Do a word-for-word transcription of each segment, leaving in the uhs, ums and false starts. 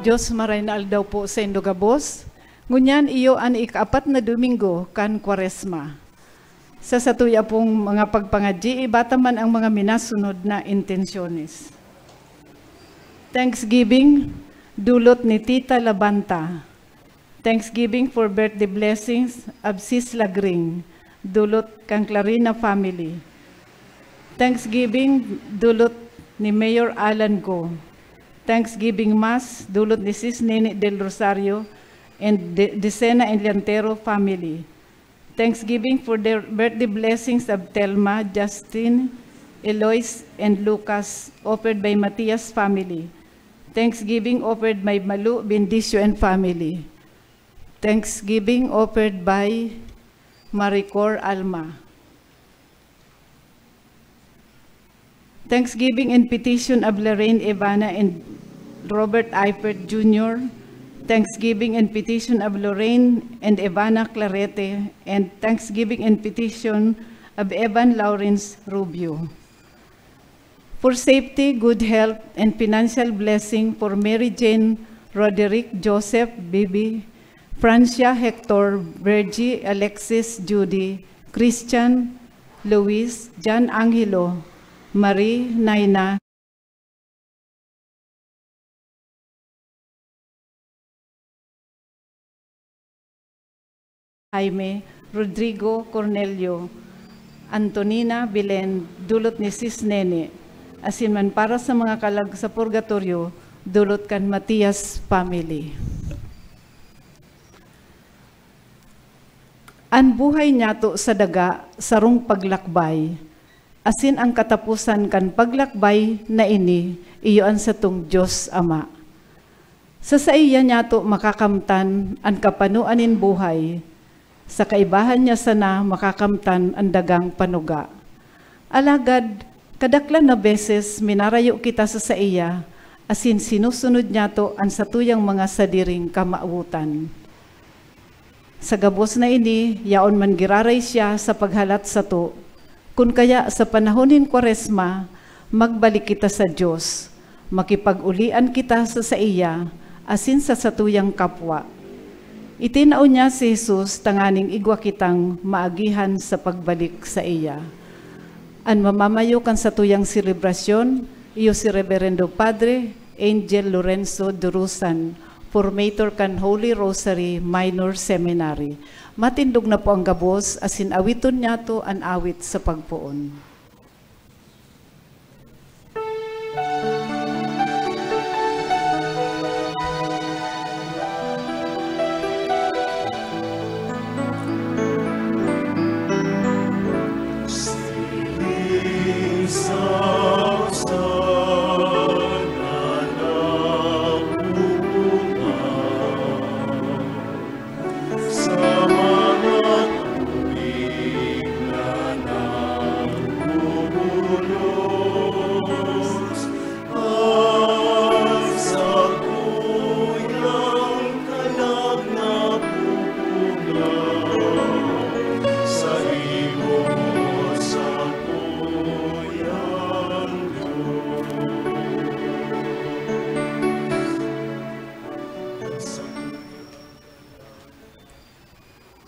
Dios, maray na aldaw po saindo gabos. Ngunyan iyo an ikaapat na Domingo kan Kwaresma. Sa satuya pong mga pagpangadyi, ibata man ang mga minasunod na intensyones. Thanksgiving, dulot ni Tita Labanta. Thanksgiving for birthday blessings of Sis Lagring, dulot kan Clarina family. Thanksgiving, dulot ni Mayor Alan Go. Thanksgiving Mass, dulot ni Sis Nene Del Rosario and De-, Decena and Llantero family. Thanksgiving for the birthday blessings of Telma, Justin, Eloise, and Lucas, offered by Matias family. Thanksgiving offered by Malu, Bendicio, and family. Thanksgiving offered by Maricor Alma. Thanksgiving and petition of Lorraine Evana and Robert Eifert Junior. Thanksgiving and petition of Lorraine and Evana Clarete, and thanksgiving and petition of Evan Lawrence Rubio. For safety, good health, and financial blessing for Mary Jane, Roderick, Joseph, Bibi, Francia, Hector, Virgie, Alexis, Judy, Christian, Luis, Jan Angelo, Marie, Naina, Jaime, Rodrigo, Cornelio, Antonina, Belen, dulot ni Sis Nene, asin man para sa mga kalag sa purgatorio, dulot kan Matias family. An buhay niyato sa daga, sarong paglakbay, asin ang kataposan kan paglakbay na ini, iyo an satong Dios Ama. Sa saiya niyato makakamtan an kapanoan nin buhay, sa kaibahan niya sana makakamtan an dagang panuga. Alagad, kadaklan na beses minarayo kita sa saiya, asin sinusunod niyato an satuyang mga sadiring kamawotan. Sa gabos na ini, yaon man giraray siya sa paghalat sato. Kun kaya, sa panahon nin Kwaresma, magbalik kita sa Dios, makipag-ulian kita sa saiya asin sa satuyang kapwa. Itinao niya si Jesus tanganing igwa kitang maagihan sa pagbalik saiya. An mamamayo kan satuyang selebrasyon, iyo si Reberendo Padre Angel Lorenzo Durusan, formator kan Holy Rosary Minor Seminary. Matindog na po ang gabos, asin awiton niyato an awit sa pagpoon.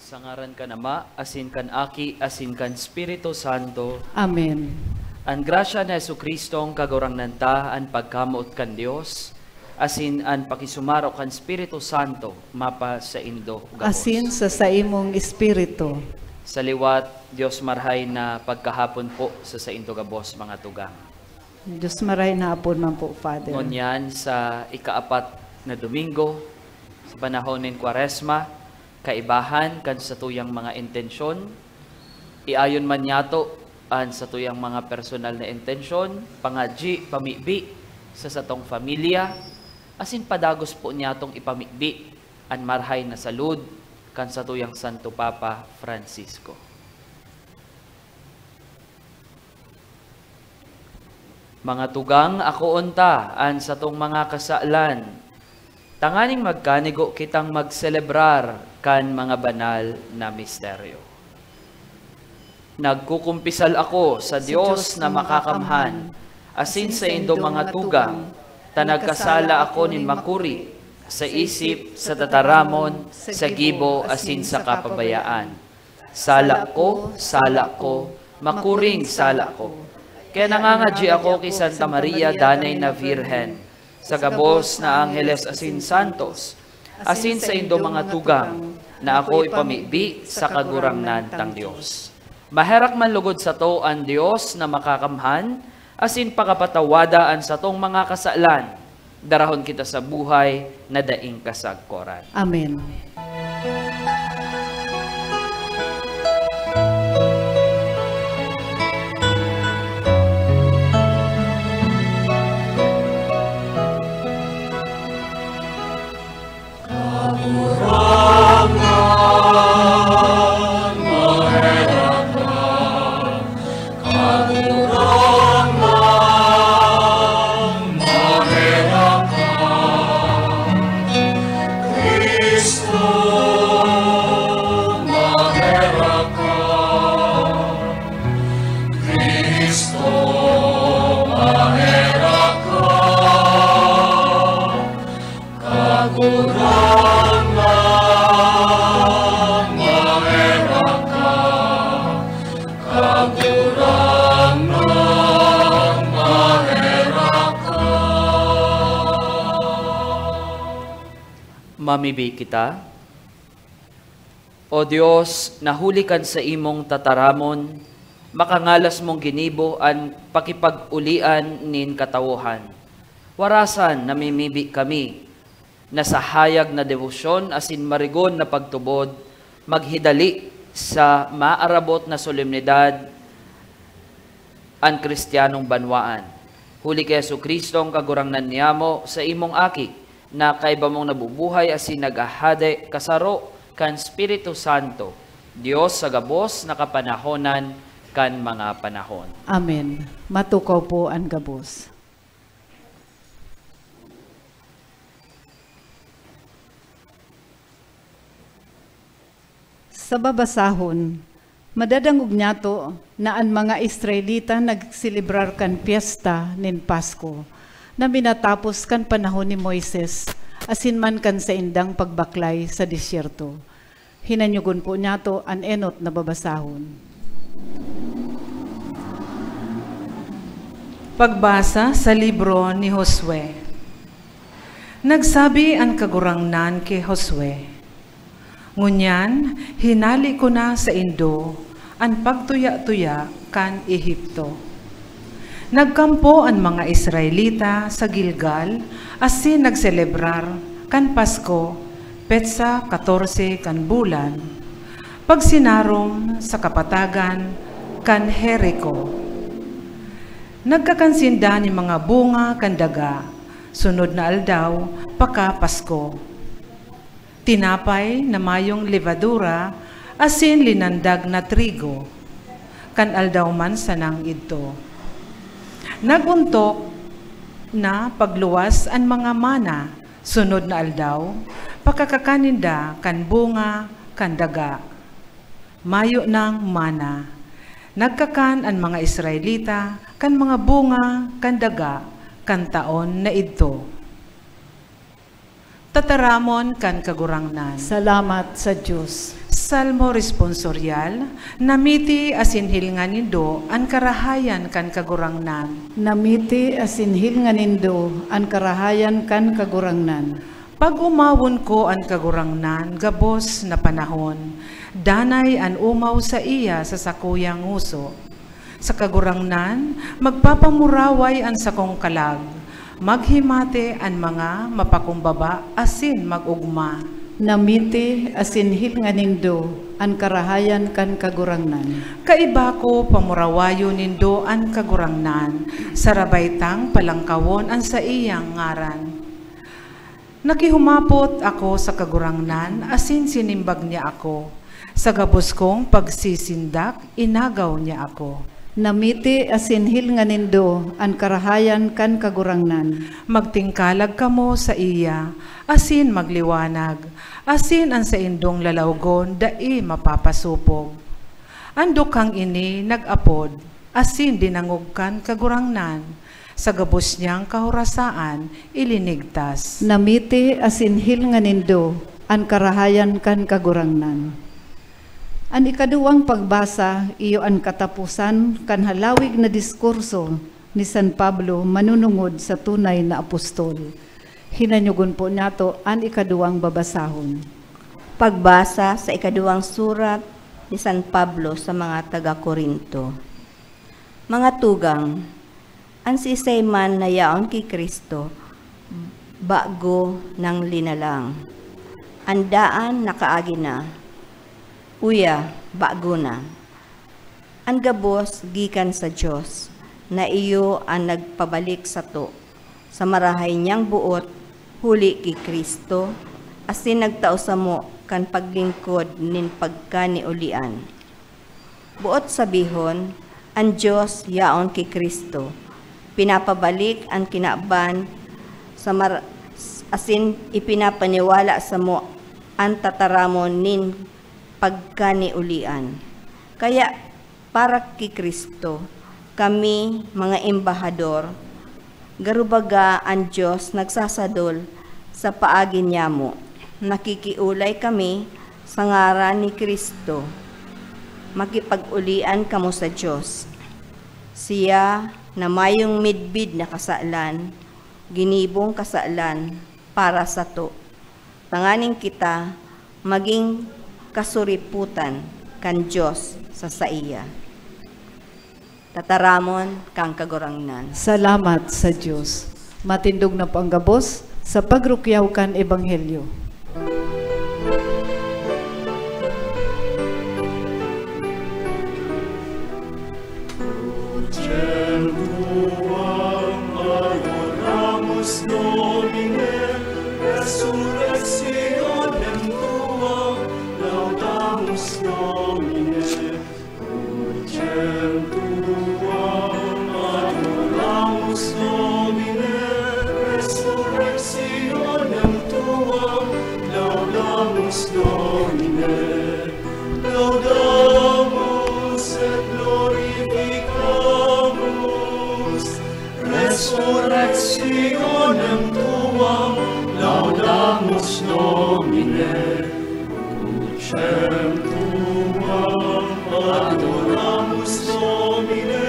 Sa ngaran kan Ama, asin kan Aki, asin kan Espiritu Santo. Amen. An grasya ni Jesu-Cristo, an Kagurangnan ta, an pagkamoot kan Dios, asin an pakisumaro kan Espiritu Santo, mapasaindo gabos. Asin sa saimong espiritu. Sa liwat, Dios marhay na pagkahapon po sa saindo gabos, mga tugang. Dios marhay na hapon man po, Father. Ngunyan, sa ikaapat na Domingo, sa panahon nin Kwaresma, kaibahan kan satuyang mga intensyon, iayon man niyato an satuyang mga personal na intensyon, pangadyi, pamibi sa satong pamilya, asin padagos po niyatong ipamibi an marhay na salud kan satuyang Santo Papa Francisco. Mga tugang, akoon ta an satong mga kasalan, tanganing magkanigo kitang magselebrar kan mga banal na misteryo. Nagkukumpisal ako sa Dios na makakamhan, asin saindo mga tugang, ta nagkasala ako nin makuri, sa isip, sa tataramon, sa gibo, asin sa kapabayaan. Sala ko, sala ko, makuring sala ko. Kaya nangangadyi ako ki Santa Maria, danay na Birhen, sa gabos na angheles asin santos, asin saindo mga tugang, na ako ipamibi sa Kagurangnan tang Dios. Maherak man lugod sato an Dios na makakamhan, asin pakapatawada an satong mga kasalan. Darahon kita sa buhay na daing kasagkoran. Amen. Mamibi kita. O Dios, na huli kan saimong tataramon, makangalas mong ginibo an pakipag-olian nin katawohan. Warasan namimibi kami na sa hayag na debosyon asin marigon na pagtubod, maghidali sa maarabot na solemnidad an Kristiyanong banwaan. Huli ki Jesu-Cristo, an Kagurangnan niyamo, sa imong Aki, na kaiba mong nabubuhay asin naghahade kasaro kan Espiritu Santo, Dios sa gabos na kapanahonan kan mga panahon. Amen. Matukaw po an gabos. Sa babasahon, madadangog niyato na an mga Israelita nagselebrar kan pyesta nin Pasko na minatapos kan panahon ni Moises asin man kan saindang pagbaklay sa desyerto. Hinanyogon po niyato an enot na babasahon. Pagbasa sa libro ni Josue. Nagsabi an Kagurangnan ki Josue, "Ngunyan, hinale ko na saindo an pagtuya-tuya kan Egipto." Nagkampo an mga Israelita sa Gilgal asin nagselebrar kan Pasko, petsa katorse kan bulan, pagsinarom sa kapatagan kan Jerico. Nagkakan sinda nin mga bunga kan daga, sunod na aldaw, paka-Pasko. Tinapay na mayong lebadura asin linandag na trigo, kan aldaw man sanang idto. Nag-ontok na pagluwas an mga mana, sunod na aldaw, pakakakan ninda kan bunga kan daga. Mayo nang mana. Nagkakan an mga Israelita kan mga bunga kan daga kan taon na idto. Tataramon kan Kagurangnan. Salamat sa Dios. Salmo responsoryal. Namiti asin hilnga nindo an karahayan kan Kagurangnan. Namiti asin hilnga nindo an karahayan kan Kagurangnan. Pag-omawon ko an Kagurangnan gabos na panahon, danay an omaw saiya sa sakuyang ngoso. Sa Kagurangnan, magpapamuraway an sakong kalag, maghimati an mga mapakumbaba asin mag-ogma. Namiti asin hilnga nindo an karahayan kan Kagurangnan. Kaiba ko pamurawayon nindo an Kagurangnan, sarabay tang palangkawon an saiyang ngaran. Nakihumapot ako sa Kagurangnan asin sinimbag niya ako. Sa gabos kong pagsisindak, inagaw niya ako. Namiti asin hilnga nindo an karahayan kan Kagurangnan. Magtingkalag kamo saiya, asin magliwanag, asin an saindong lalawgon dai mapapasopog. An dukhang ini nag-apod, asin dinangog kan Kagurangnan. Sa gabos niyang kahorasaan, ilinigtas. Namiti asin hilnga nindo an karahayan kan Kagurangnan. An ikaduwang pagbasa iyo an kataposan kan halawig na diskurso ni San Pablo manunungod sa tunay na apostol. Hinanyogon po nato an ikaduwang babasahon. Pagbasa sa ikaduwang surat ni San Pablo sa mga taga Corinto. Mga tugang, an siisay man na yaon ki Cristo, bago nang linalang. An daan nakaagi na, uya, bago na. An gabos gikan sa Dios, na iyo an nagpabalik sato sa marahay niyang boot huli ki Cristo, asin nagtao samo kan paglingkod nin pagkaniulian. Boot sabihon, an Dios yaon ki Cristo, pinapabalik an kinaban sa mar-, asin ipinapaniwala samo an tataramon nin pagkaniulian. Kaya, para ki Cristo, kami, mga embahador, garo baga an Dios nagsasadol sa paagi niyamo. Nakikiolay kami sa ngaran ni Cristo. Makipag-ulian kamo sa Dios. Siya na mayong midbid na kasalan, ginibong kasalan para sato, tanganing kita magin kasuripotan kan Dios sa saiya. Tataramon kan Kagurangnan. Salamat sa Dios. Matindog na po ang gabos sa pagrukyaw kan Ebanghelyo. Adoramos Domine, resurrectionem tuam, laudamus Domine. Crucem tuam adoramus, Domine, resurrectionem tuam laudamus, Domine. Laudamus et glorificamus resurrectionem tuam, laudamus Domine. Crucem tuam adoramus, Domine,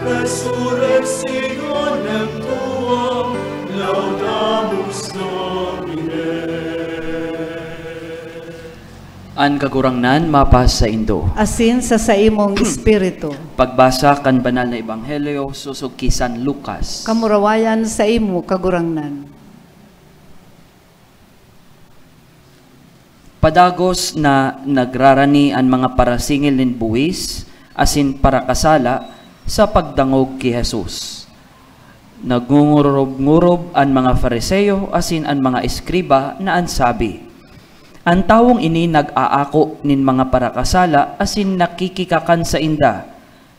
resurrectionem tuam laudamus, Domine. An Kagurangnan mapasaindo. Asin sa saimong espiritu. Pagbasa kan Banal na Ebanghelyo sosog ki San Lucas. Kamurawayan saimo, Kagurangnan. Padagos na nagrarani an mga parasingil nin buhis asin parakasala sa pagdangog ki Jesus. Nagngungurub-ngurub an mga Fariseo asin an mga eskriba na an sabi, "An tawong ini nag-aako nin mga parakasala asin nakikikakan sainda."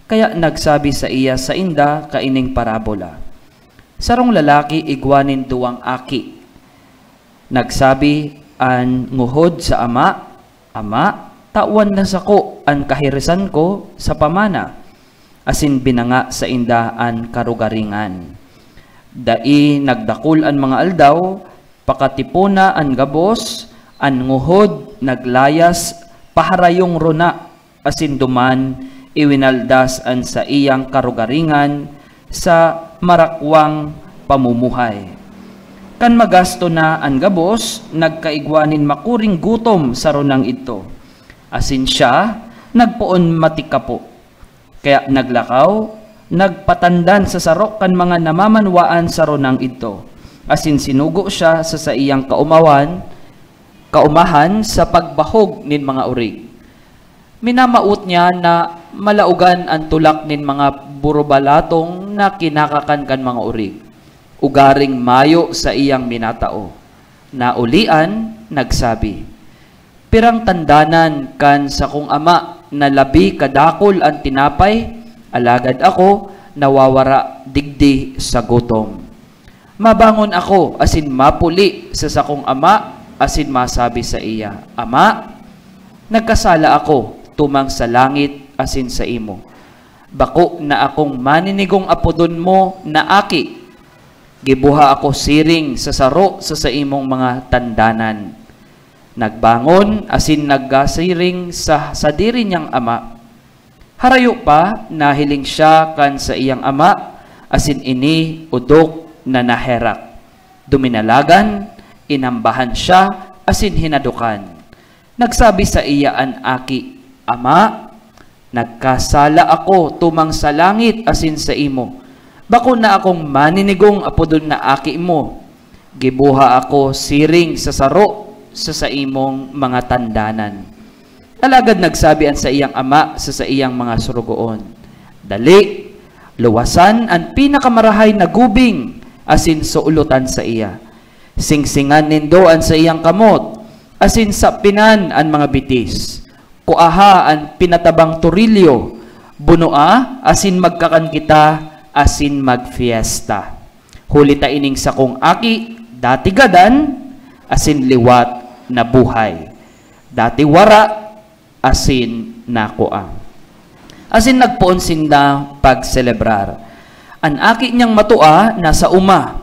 Kaya nagsabi saiya sainda kaining parabola, "Sarong lalaki igwa nin duwang aki. Nagsabi an nguhod sa ama, 'Ama, tawan na sako an kahirisan ko sa pamana,' asin binanga sainda an karugaringan. Dai nagdakul an mga aldaw, pakatipona an gabos, an nguhod naglayas paharayong rona, asin duman iwinaldas an saiyang karugaringan sa marakwang pamumuhay. Kan magasto na an gabos, nagkaigwa nin makuring gutom sa runang idto, asin siya nagpoon matikapo. Kaya naglakaw, nagpatandan sa saro kan mga namamanwaan sa runang idto, asin sinugo siya sa saiyang kaumawan, kaumahan sa pagbahog nin mga orig. Minamawot niya na malaogan an tulak nin mga burubalatong na kinakakan kan mga orig, ugaring mayo saiyang minatao. Naulian, nagsabi, "Pirang tandanan kan sakong ama na labi kadakul an tinapay, alagad ako nawawara digdi sa gutom. Mabangon ako asin mapuli sa sakong ama asin masabi saiya, 'Ama, nagkasala ako tumang sa langit asin saimo. Bako na akong maninigong apodon mo na aki. Gibuha ako siring sa saro sa saimong mga tandanan. Nagbangon asin nagkasiring sa sadiri niyang ama. Harayo pa, nahiling siya kan saiyang ama, asin ini odok na naherak. Duminalagan, inambahan siya, asin hinadokan. Nagsabi saiya an aki, "Ama, nagkasala ako tumang sa langit asin saimo. Bako na akong maninigong apodon na aki mo. Gibuha ako siring sa saro sa saimong mga tandanan." Alagad nagsabi an saiyang ama sa saiyang mga sorogoon, "Dali, luwasan an pinakamarahay na gubing asin suolotan saiya. Singsingan nindo an saiyang kamot, asin sapinan an mga bitis. Kuaha an pinatabang torilyo, bunoa, asin magkakan kita asin magfiesta. Huli ta ining sakong aki, dati gadan, asin liwat nabuhay. Dati wara, asin nakua." Asin nagpoon sinda pagselebrar. An aki niyang matua nasa oma.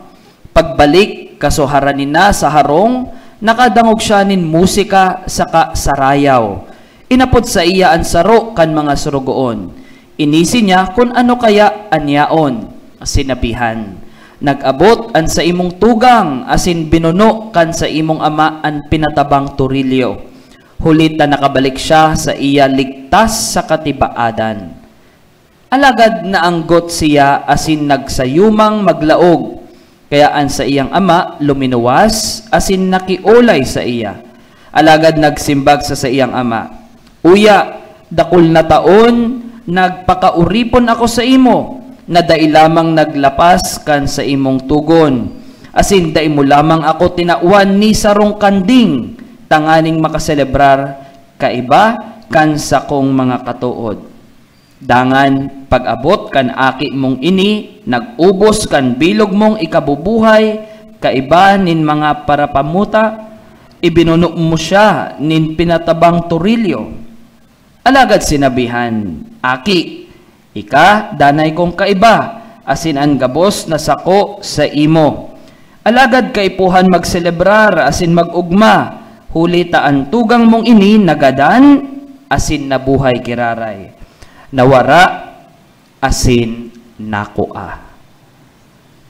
Pagbalik, kasuharan niya sa harong, nakadangog siya nin musika saka sarayaw. Inapod saiya an saro kan mga sorogoon. Inisi niya kun ano kaya an yaon. Sinabihan, "Nag-abot an saimong tugang asin binuno kan saimong ama an pinatabang torilyo. Huli ta nakabalik siya saiya ligtas sa katibaadan." Alagad naanggot siya asin nagsayumang maglaog. Kaya an saiyang ama luminuwas asin nakiolay saiya. Alagad nagsimbag sa saiyang ama, "Uya, dakul na taon nagpakaoripon ako saimo, na dai lamang naglapas kan saimong togon, asin dai mo lamang ako tinawan ni sarong kanding tanganing makaselebrar kaiba kan sakong mga katood. Dangan, pag-abot kan aki mong ini, nag-ubos kan bilog mong ikabubuhay kaiba nin mga parapamuta, ibinuno mo siya nin pinatabang torilyo." Alagad sinabihan, "Aki, ika danay kong kaiba, asin an gabos na sako saimo. Alagad kaipuhan magselebrar asin mag-ogma, huli ta an tugang mong ini nagadan asin nabuhay giraray. Nawara asin nakua."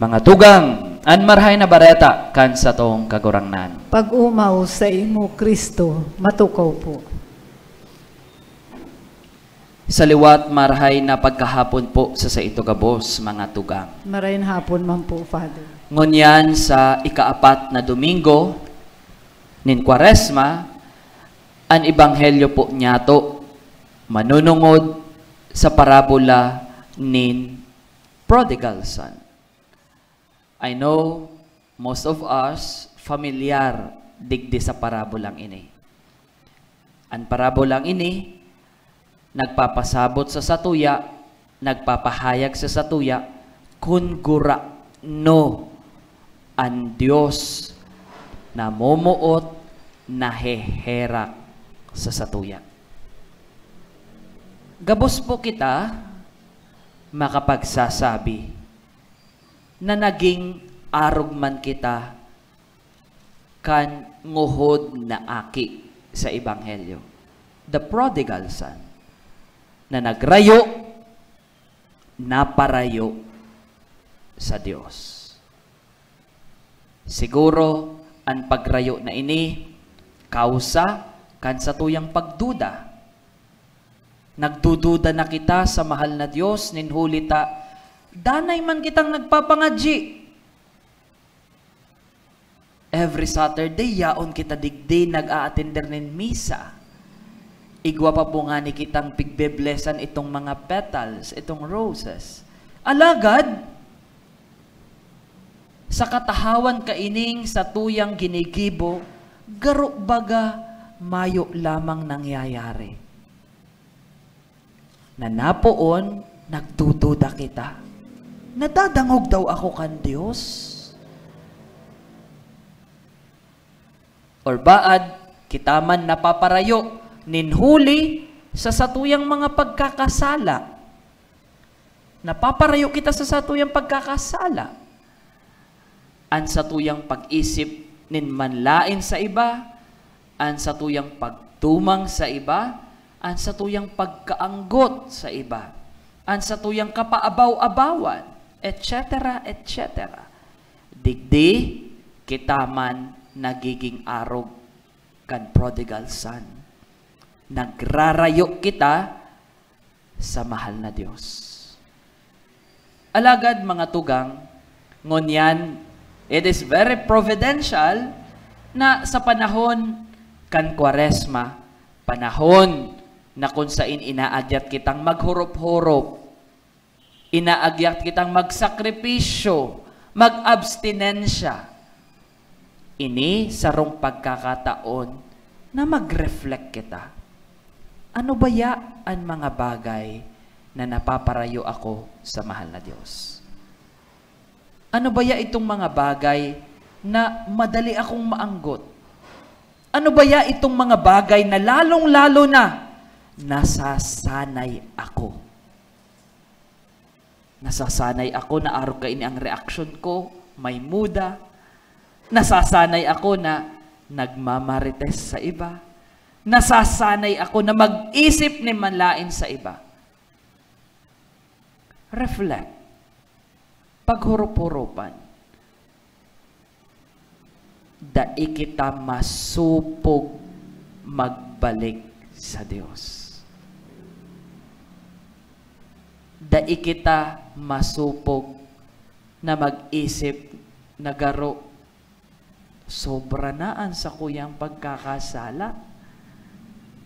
Mga tugang, an Marahay na Bareta kan satong Kagurangnan. Pag-omaw saimo, Cristo. Matukaw po. Sa liwat, marahay na pagkahapon po sa saito gabos, mga tugang. Marahay na hapon man po, Father. Ngunyan, sa ikaapat na Domingo nin Kwaresma, an ebanghelyo po niyato manunungod sa parabola nin prodigal son. I know most of us familiar digdi sa parabolang ini. An parabolang ini nagpapasabot sa satuya, nagpapahayag sa satuya kun gurano an Dios namomoot, naheherak sa satuya. Gabos po kita makapagsasabi na naging arog man kita kan nguhod na aki sa Ebanghelyo, the prodigal son, na nagrayo, naparayo sa Dios. Siguro, an pagrayo na ini, kausa kan satuyang pagduda. Nagdududa na kita sa mahal na Dios, nin huli ta danay man kitang nagpapangadyi. Every Saturday, yaon kita digdi nag-aatender nin misa. Igwa pa po ngani kitang pigbeblesan itong mga petals, itong roses. Alagad, sa katahawan kaining satuyang ginigibo, garo baga mayo lamang nangyayari. Na napoon, nagdududa kita. Nadadangog daw ako kan Dios? Or baad, kita man napaparayo nin huli sa satuyang mga pagkakasala. Napaparayo kita sa satuyang pagkakasala. An satuyang pag-isip nin manlaen sa iba, an satuyang pagtumang sa iba, an satuyang pagkaanggot sa iba, an satuyang kapaabaw-abawan, et cetera, et cetera. Digdi, kita man nagiging arog kan prodigal son. Nagrarayo kita sa mahal na Dios. Alagad, mga tugang, ngunyan, it is very providential na sa panahon kan Kwaresma, panahon na kung sain inaagyat kitang maghurop-hurop, inaagyat kitang magsakripisyo, mag-abstinensya. Ini sarong pagkakataon na mag-reflect kita. Ano baya an mga bagay na napaparayo ako sa mahal na Dios? Ano baya itong mga bagay na madali akong maanggot? Ano baya itong mga bagay na lalong-lalo na nasasanay ako? Nasasanay ako na arog kaini ang reaksyon ko, may muda. Nasasanay ako na nagmamarites sa iba. Nasasanay ako na mag-isip nin manlaen sa iba. Reflect. Paghurop-huropan. Dai kita masupog magbalik sa Dios. Dai kita masupog na mag-isip na garo, sobra na an sakuyang pagkakasala.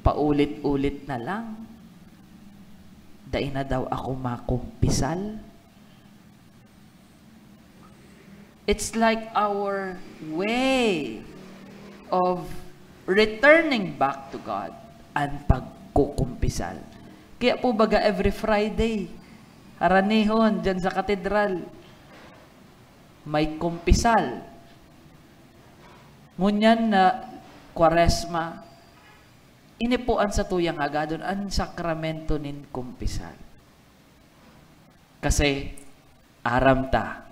Paulit-ulit na lang. Dai na daw ako makumpisal. It's like our way of returning back to God, an pagkukumpisal. Kaya po baga every Friday, aranihon, dyan sa katedral, may kumpisal. Ngunyan na Kwaresma, ini po an satuyang hagadon, an sakramento nin kumpisal. Kasi aram ta,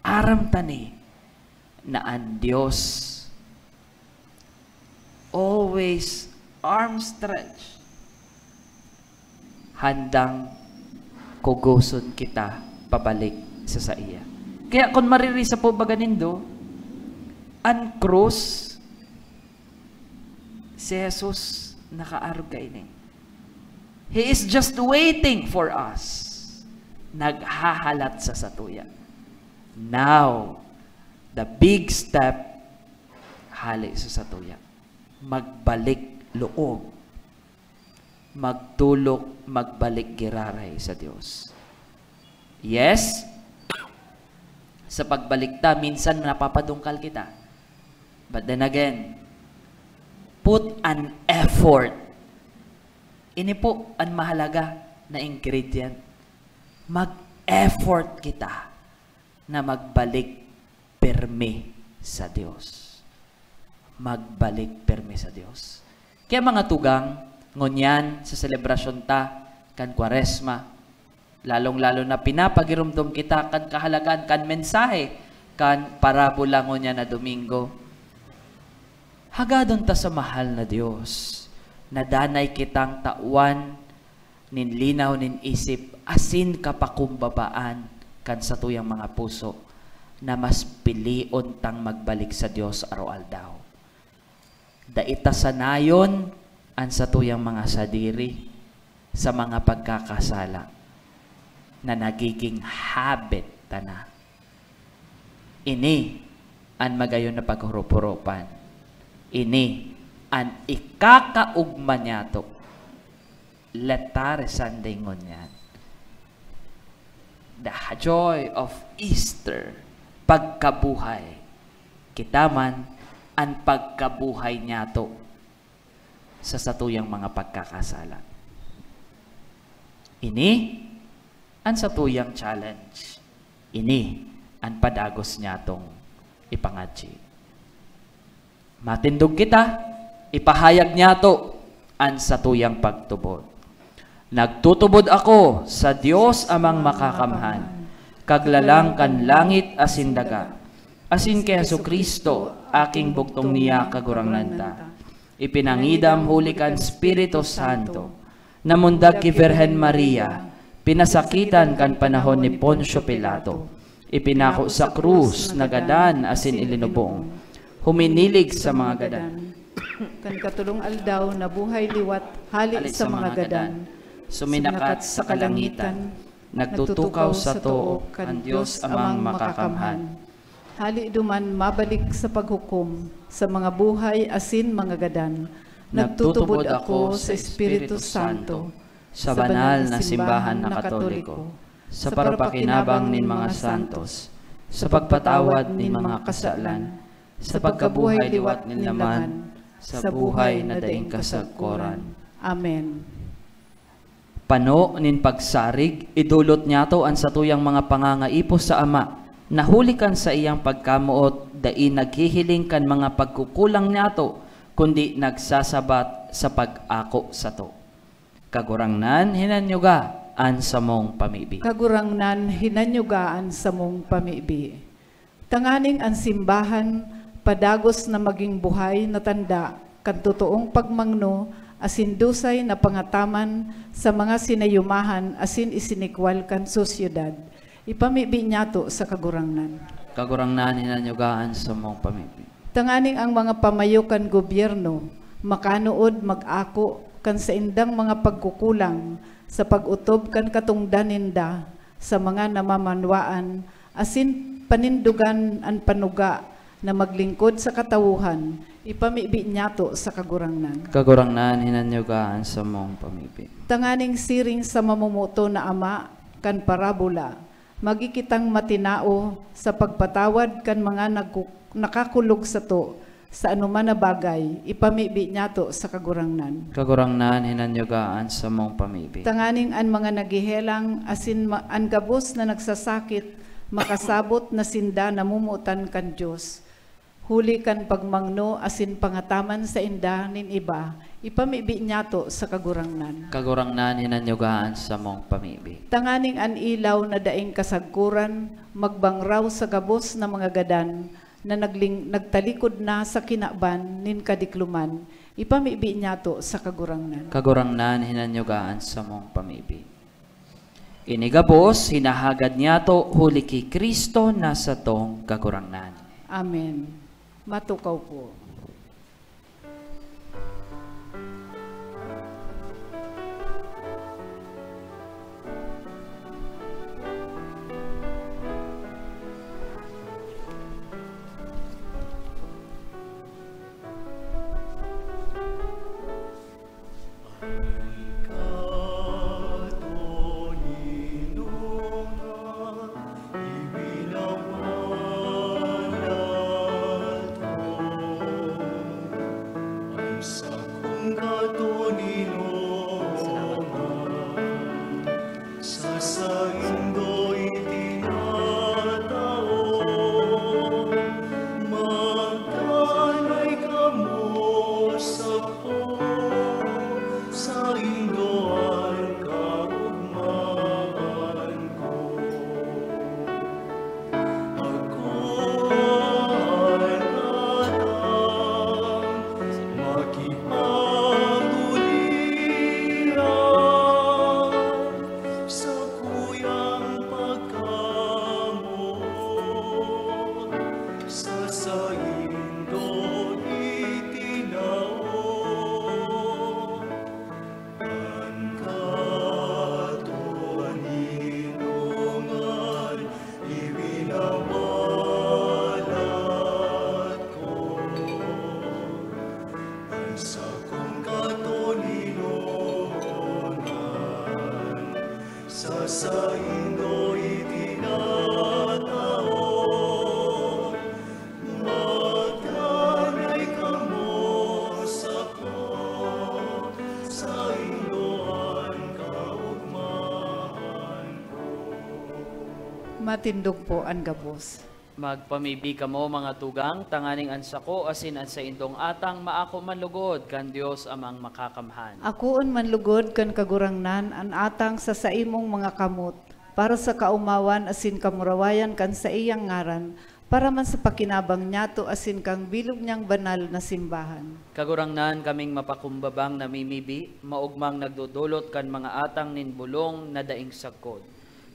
aram ta ni na an Dios always arm stretch, handang kugoson kita pabalik sa saiya. Kaya kun maririsa po baga nindo, an krus, si Jesus nakaarog kaini. He is just waiting for us. Naghahalat sa satuya. Now, the big step, hale sa satuya. Magbalik loob. Magtulok, magbalik giraray sa Dios. Yes, sa pagbalik ta, minsan napapadungkal kita. But then again, put an effort. Ini po an mahalaga na ingredient. Mag-effort kita na magbalik pirmi sa Dios. Magbalik pirmi sa Dios. Kaya, mga tugang, ngunyan sa selebrasyon ta kan Kwaresma, lalong-lalo na pinapagiromdom kita kan kahalagahan kan mensahe kan parabola ngunyan na Domingo. Hagadon ta sa mahal na Dios na danay kitang tawan nin linaw nin isip asin kapakumbabaan kan satuyang mga puso na mas pilion tang magbalik sa Dios aroaldaw. Dai ta sanayon an satuyang mga sadiri sa mga pagkakasala na nagiging habit ta na. Ini an magayon na paghurup-hurupan. Ini an ikakaugma niyato. Letare Sunday ngunyan. The joy of Easter, pagkabuhay. Kita man an pagkabuhay niyato sa satuyang mga pagkakasala. Ini an satuyang challenge. Ini an padagos niyatong ipangadyi. Matindog kita, ipahayag niyato an satuyang pagtubod. Nagtutubod ako sa Dios Amang Makakamhan, Kaglalang kan langit asin daga, asin ki Jesu-Cristo, aking bugtong niya Kagurangnan ta. Ipinangidam huli kan Espiritu Santo, namundag ki Virgen Maria, pinasakitan kan panahon ni Poncio Pilato, ipinako sa krus, nagadan asin ilinubong, huminilig sa mga gadan. Kan katulong aldaw, nabuhay liwat hale sa mga gadan. Suminakat sa kalangitan, nagtutukaw sa too kan Dios Amang Makakamhan. Hale duman mabalik sa paghukom sa mga buhay asin mga gadan. Nagtutubod ako sa Espiritu Santo, sa banal na simbahan na Katoliko, sa parapakinabang nin mga santos, sa pagpatawad nin mga kasalan, sa pagkabuhay liwat nin laman, sa buhay na daing kasagkoran. Amen. Pano nin pagsarig, idolot niyato an satuyang mga pangangaipo sa Ama, na huli kan saiyang pagkamoot, dai naghihiling kan mga pagkukulang niyato, kundi nagsasabat sa pag-ako sato. Kagurangnan, hinanyuga an samong pamibi. Kagurangnan, hinanyuga an samong pamibi. Tanganing an simbahan padagos na magin buhay na tanda kan totoong pagmangno asin dusay na pangataman sa mga sinayumahan asin isinikwal kan sosyedad. Ipamibi niyato sa Kagurangnan. Kagurangnan, hinanyuga an samong pamibi. Tanganing ang mga pamayo kan gobyerno makanood mag-ako kan saindang mga pagkukulang sa pag-otob kan katongdan ninda sa mga namamanwaan, asin panindogan an panuga na maglingkod sa katawohan, ipamibi niyato sa Kagurangnan. Kagurangnan, hinanyuga an samong pamibi. Tanganing siring sa mamomoton na ama kan parabola, magi kitang matinao sa pagpatawad kan mga nagku-, nakakulog sato sa anoman na bagay, ipamibi niyato sa Kagurangnan. Kagurangnan, hinanyuga an samong pamibi. Tanganing an mga naghehelang asin ma-, an gabos na nagsasakit makasabot na sinda namomotan kan Dios, huli kan pagmangno asin pangataman sainda nin iba, ipamibi niyato sa Kagurangnan. Kagurangnan, hinanyuga an samong pamibi. Tanganing an ilaw na daing kasagkoran magbangraw sa gabos na mga gadan na nagling-, nagtalikod na sa kinaban nin kadikloman, ipamibi niyato sa Kagurangnan. Kagurangnan, hinanyuga an samong pamibi. Ini gabos, hinahagad niyato huli ki Cristo na satong Kagurangnan. Amen. Matukaw po. Sa saindo itinatao, magdanay kamo sako, saindo an kaogmahan ko. Ako an atang makipagduliran, sakuyang pagkamoot sa saindo itinao. An katoninongan iwinawalat ko, an sakong katoninongan sa saindo itinatao. Magdanay kamo sako, saindo an kaogmahan ko. Matindog po an gabos. Magpamibi kamo, mga tugang, tanganing an sako asin an saindong atang maako man lugod kan Dios Amang Makakamhan. Akoon man lugod kan Kagurangnan an atang sa saimong mga kamot, para sa kaomawan asin kamurawayan kan saiyang ngaran, para man sa pakinabang niyato asin kan bilog niyang banal na simbahan. Kagurangnan, kaming mapakumbabang namimibi, maogmang nagdodolot kan mga atang nin bolong na daing sagkod.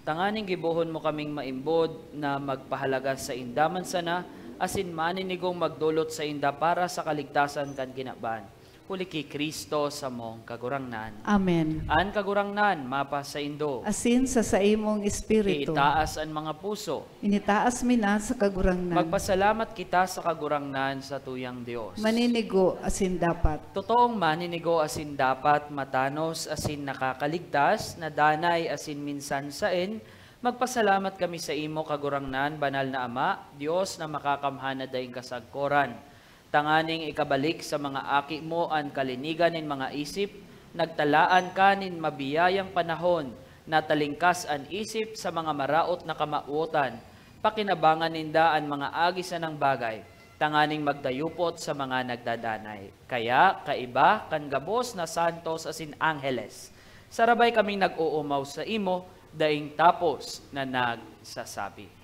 Tanganing gibohon mo kaming maimbod na magpahalaga sainda man sana, asin maninigong magdolot sainda para sa kaligtasan kan kinaban. Huli ki Cristo samong Kagurangnan. Amen. An Kagurangnan mapasaindo. Asin sa saimong espiritu. Iitaas an mga puso. Initaas mi na sa Kagurangnan. Magpasalamat kita sa Kagurangnan, satuyang Dios. Maninigo asin dapat. Totoong maninigo asin dapat, matanos asin nakakaligtas, na danay asin minsan saen, magpasalamat kami saimo, Kagurangnan, Banal na Ama, Dios na Makakamhan na daing kasagkoran. Tanganing ikabalik sa mga aki mo an kalinigan nin mga isip, nagtalaan ka nin mabiyayang panahon, natalingkas an isip sa mga maraot na kamawotan, pakinabangan ninda an mga agi sanang bagay, tanganing magdayupot sa mga nagdadanay. Kaya, kaiba kan gabos na santos asin angheles, sarabay kaming nag-oomaw saimo, daing tapos na nagsasabi.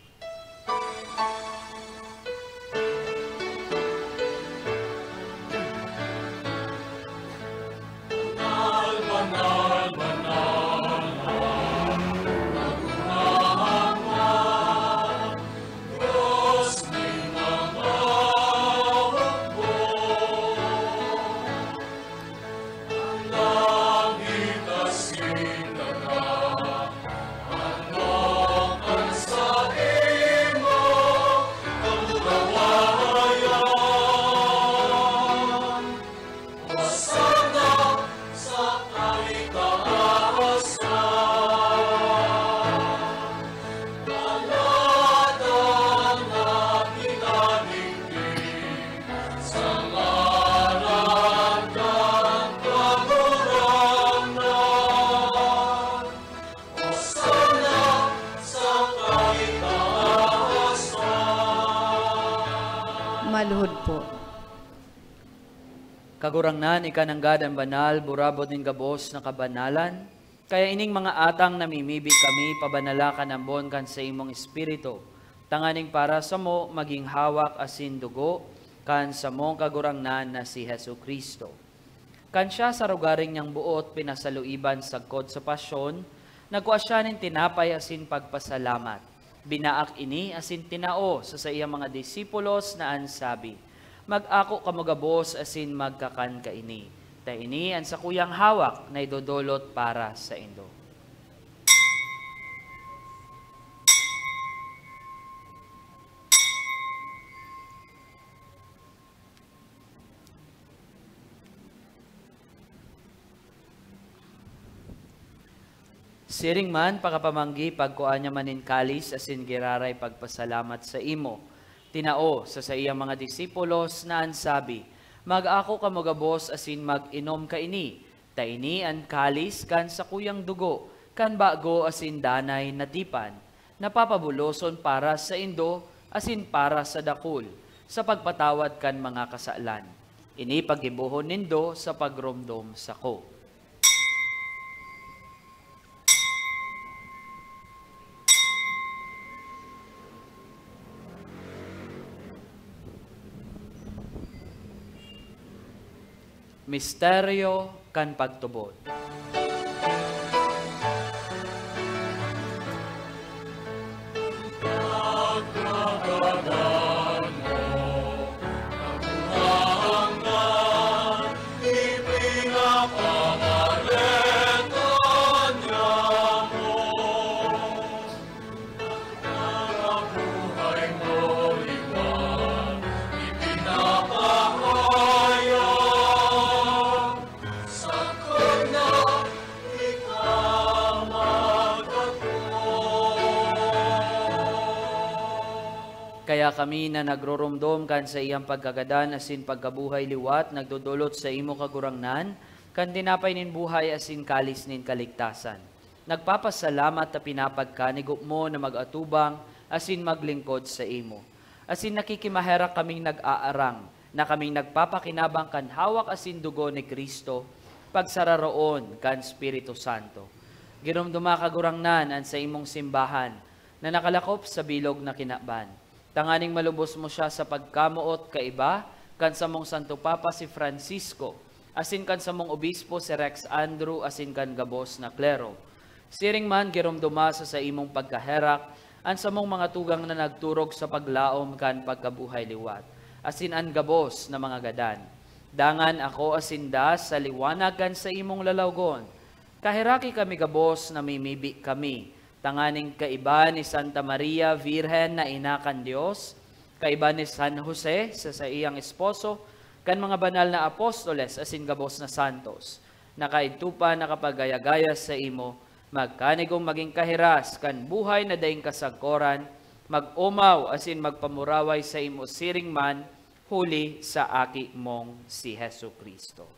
Maluhod po. Kagurangnan, ika nanggad an banal, burabod nin gabos na kabanalan. Kaya ining mga atang namimibi kami, pabanala kan ambon kan saimong Espiritu, tanganing para samo magin hawak asin dugo kan samong Kagurangnan na si Jesu-Cristo. Kan siya sa rogaring niyang boot pinasaluiban sagkod sa pasyon, nagkua siya nin tinapay asin pagpasalamat. Binaak ini asin tinao sa saiyang mga disipulos na an sabi, "Mag-ako kamo gabos asin magkakan kaini, ta ini an sakuyang hawak na idodolot para saindo." Siring man, pakapamanggi, pagkua niya man nin kalis asin giraray pagpasalamat saimo. Tinao sa saiyang mga disipulos na an sabi, "Mag-ako kamo gabos asin mag-inom kaini, ta ini an kalis kan sakuyang dugo kan bago asin danay na tipan, na papabuloson para saindo asin para sa dakul, sa pagpatawad kan mga kasalan. Ini paggibohon nindo sa pagromdom sako." Misteryo kan pagtubod. Kaya kami na nagroromdom kan saiyang pagkagadan asin pagkabuhay liwat, nagdodolot saimo, Kagurangnan, kan tinapay nin buhay asin kalis nin kaligtasan. Nagpapasalamat ta pinapagkanigo mo na mag-atubang asin maglingkod saimo. Asin nakikimaherak kaming nag-aarang na kaming nagpapakinabang kan hawak asin dugo ni Cristo, pagsararoon kan Espiritu Santo. Giromdoma, Kagurangnan, an saimong simbahan na nakalakop sa bilog na kinaban, tanganing malubos mo siya sa pagkamoot kaiba kan samong Santo Papa si Francisco, asin kan samong obispo si Rex Andrew, asin kan gabos na klero. Siring man, giromdoma sa saimong pagkaherak an samong mga tugang na nagturog sa paglaom kan pagkabuhay liwat, asin an gabos na mga gadan. Dangan akoa sinda sa liwanag kan saimong lalawgon. Kaheraki kami gabos, namimibi kami, tanganing kaiba ni Santa Maria, Virgen na ina kan Dios, kaiba ni San Jose sa saiyang esposo, kan mga banal na apostoles asin gabos na santos, na kaidto pa nakapagaya-gaya saimo, magkanigong magin kahiras kan buhay na daing kasagkoran, mag-omaw asin magpamuraway saimo siring man, huli sa Aki mong si Jesu-Cristo.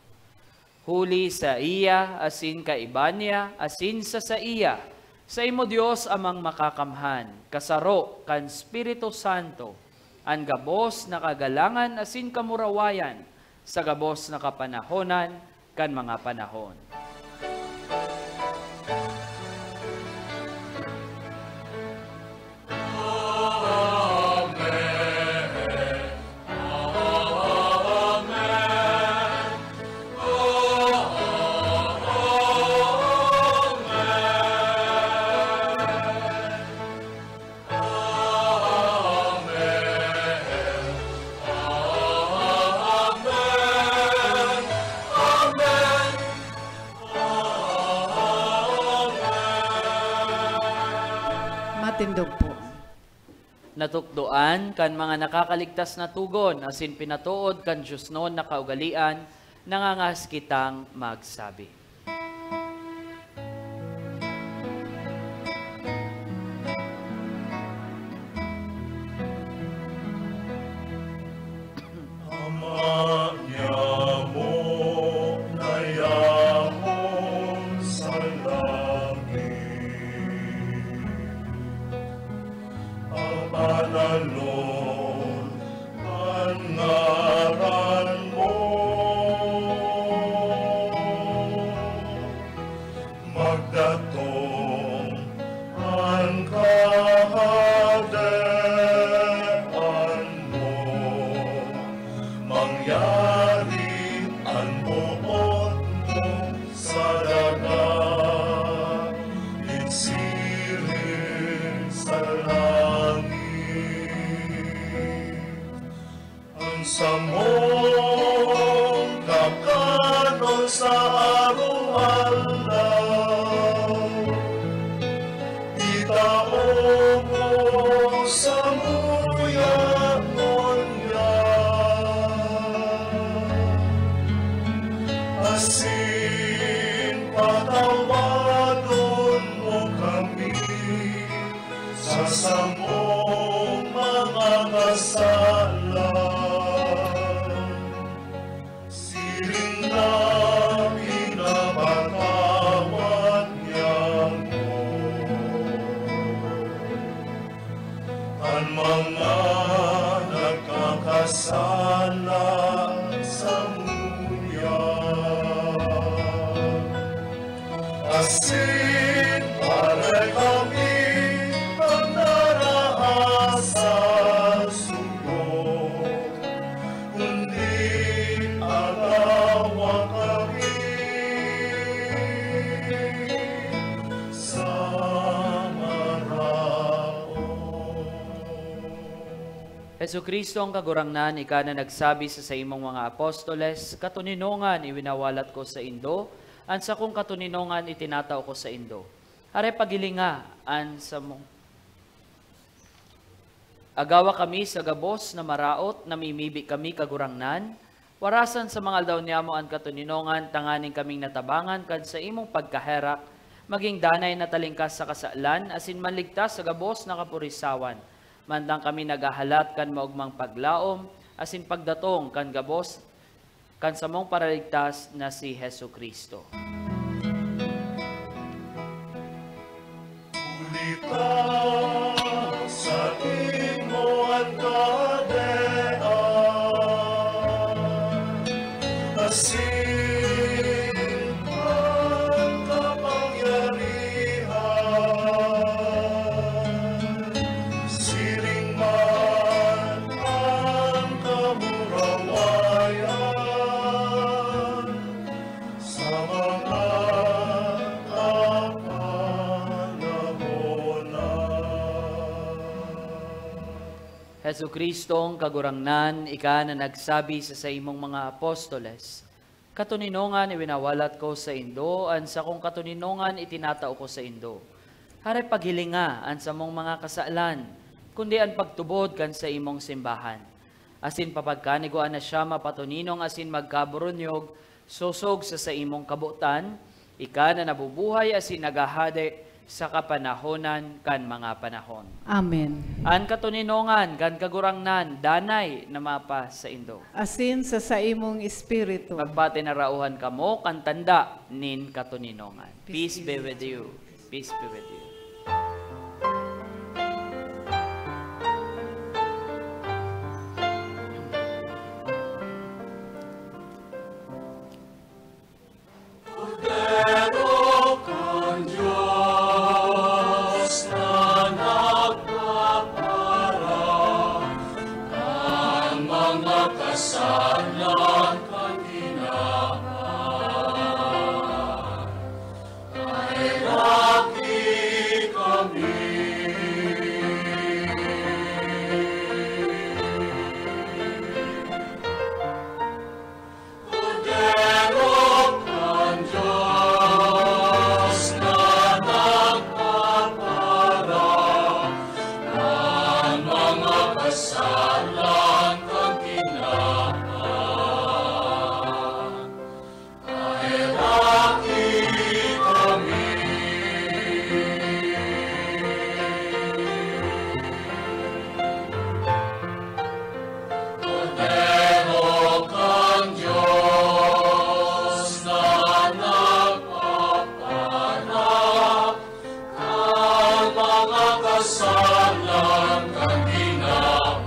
Huli saiya, asin kaiba niya, asin sa saiya, saimo, Dios Amang Makakamhan, kasaro kan Espiritu Santo, an gabos na kagalangan asin kamurawayan sa gabos na kapanahonan kan mga panahon. Matindog po. Natukdoan kan mga nakakaligtas na togon asin pinatood kan diosnon na kaugalean, nangangahas kitang magsabi. Ama nyamo na yaon sa langit, pabanalan an ngaran mo. Magdatong an kahadean mo, mangyari an boot mo sa daga, nin siring sa langit. An samong kakanon sa araw-araw, itao mo samuya ngunyan. Asin patawadon mo kami sa samong mga kasalan, siring na pinapatawad niamo an mga nagkakasala samuya. Asin parekami an narahay sa sugod, kundi agawa kami sa maraot. Jesu-Cristo, an Kagurangnan, ika na nagsabi sa saimong mga apostoles, "Katoninongan iwinawalat ko saindo, an sakong katoninongan itinatao ko saindo." Are, paghilinga an samong. Agawa kami sa gabos na maraot, namimibi kami, Kagurangnan, warasan sa mga aldaw niamo an katoninongan, tanganing kaming natabangan kan saimong pagkaherak, magin danay na talingkas sa kasalan, asin manligtas sa gabos na kapurisawan, mantang kami naghahalat kan maogmang paglaom asin pagdatong kan gabos kan samong Paraligtas na si Jesu-Cristo. Huli ta saimo an Asin an kapangyarihan, siring man an kamurawayan sa mga kapanahonan. Jesu-Cristong Kagurangnan, ika na nagsabi sa saimong mga apostoles, "Katoninongan iwinawalat ko saindo, an sakong katoninongan itinatao ko saindo." Hare paghilinga an samong mga kasalan, kundi an pagtubod kan saimong simbahan. Asin papagkanigwaan na siya mapatoninong asin magkaburunyog, sosog sa saimong kabotan, ika na nabubuhay asin naghahade sa kapanahonan kan mga panahon. Amen. An katoninongan kan Kagurangnan danay na mapasaindo. Asin sa saimong espiritu. Magpatinarauhan kamo kan tanda nin katoninongan. Peace be with you. Peace be with you. Kordero kan Dios na nagpapara kan mga kasalan kan tinawan, kaheraki kami. Kordero kan Dios na nagpapara kan mga kasalan kan tinawan, kaheraki kami. Kordero kan Dios na nagpapaharap kan mga kasalan kan tinawan,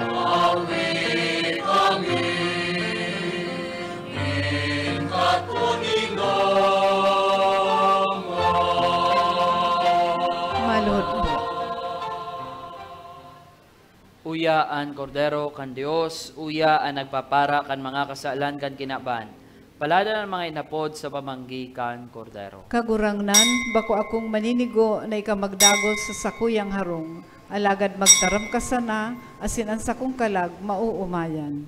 awi kami nin katoninongan. Maluhod po. Uya an Kordero kan Dios, uya an nagpapara kan mga kasalan kan kinaban. Palad an mga inapod sa pamanggi kan Kordero. Kagurangnan, bako akong maninigo na ika magdagos sa sakuyang harong, alagad magtaram ka sana, asin an sakong kalag maoomayan.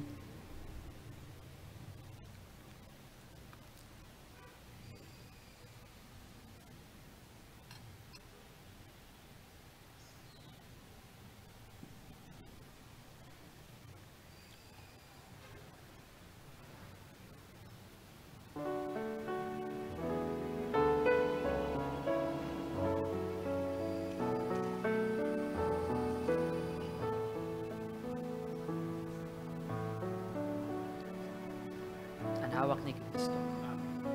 An hawak ni Cristo. Amen.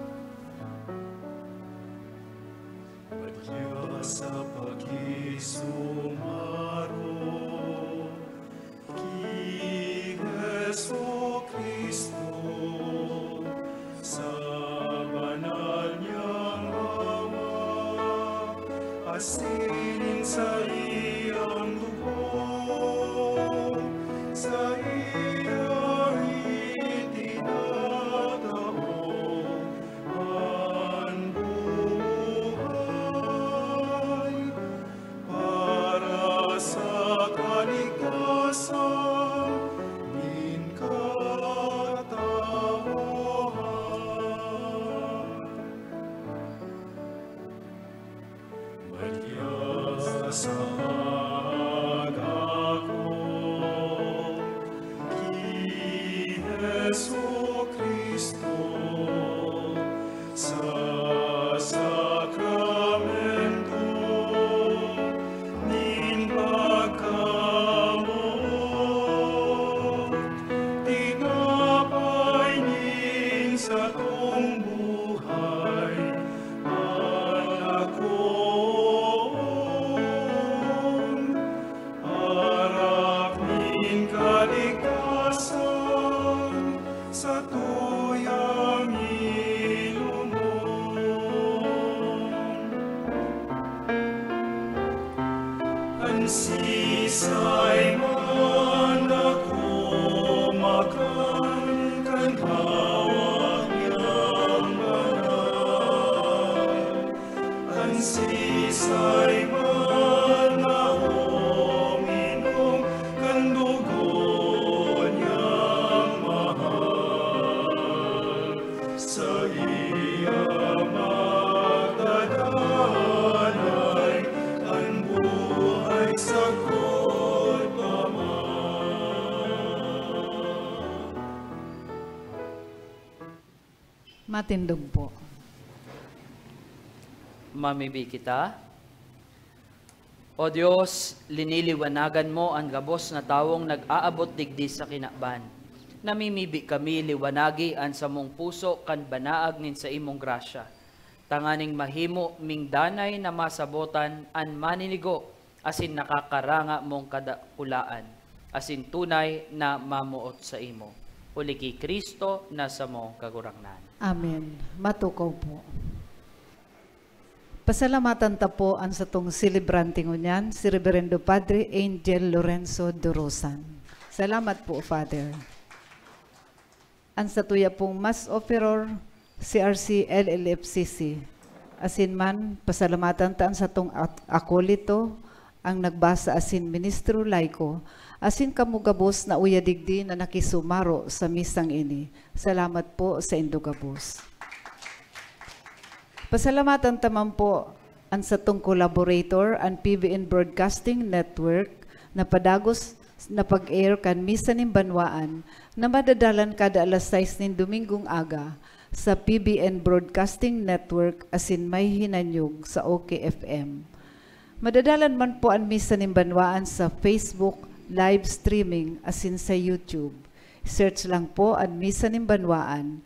Madya sa pakisumarog ki Jesu-Cristo, sa banal niyang Ama, asin saiyang dugo, saiya itinatao an buhay para sa kaligtasan nin katawhan. Madya sa aga ko ki Jesu-Cristo, sa sakramento nin pagkamoot, tinapay nin satong buhay, an akon arap nin kaligtasan. Simon na kumakan kan hawak niyang banal, an si Simon na uminom kan dugo niyang mahal. Saiya magdadanay an buhay sagkod pa man. Matindog po. Mamibi kita. O Dios, liniliwanagan mo an gabos na tawong nag-aabot digdi sa kinaban. Namimibi kami, liwanagi an samong puso kan banaag nin saimong grasya, tanganing mahimo ming danay na masabotan an maninigo asin nakakaranga mong kadakulaan, asin tunay na mamoot saimo. Huli ki Cristo na samong Kagurangnan. Amen. Matukaw po. Pasalamatan ta po an satong selebrante ngunyan, si Reverendo Padre Angel Lorenzo Dorosan. Salamat po, Father. An satuya pong Mass Offeror, C R C L L F C C. Asin man, pasalamatan ta an satong ak-, akolito, ang nagbasa asin ministro laiko, asin kamo gabos na uya digdi na nakisumaro sa misang ini. Salamat po saindo gabos. Pasalamatan ta man po an satong collaborator, an P B N Broadcasting Network, na padagos na pag-air kan Misa nin Banwaan na madadalan kada alas sais nin Domingong aga sa P B N Broadcasting Network asin may hinanyog sa O K F M. Madadalan man po an Misa nin Banwaan sa Facebook live streaming asin sa YouTube. Search lang po an Misa nin Banwaan.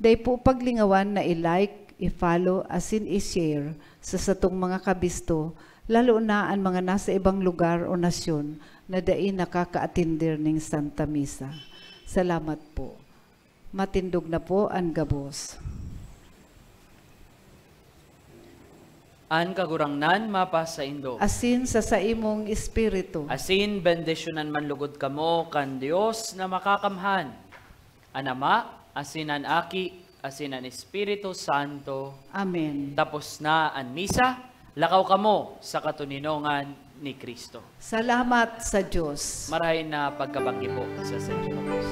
Dai po paglingawan na i-like, i-follow, asin i-share sa satong mga kabisto, lalo na an mga nasa ibang lugar o nasyon na dai nakakaatender nin Santa Misa. Salamat po. Matindog na po an gabos. An Kagurangnan mapasaindo. Asin sa saimong espiritu. Asin bendisyonan man lugod kamo kan Dios na Makakamhan, an Ama, asin an Aki, asin an Espiritu Santo. Amen. Tapos na an misa, lakaw kamo sa katoninongan ni Cristo. Salamat sa Dios. Marahay na pagkabanggi po sa Saint James.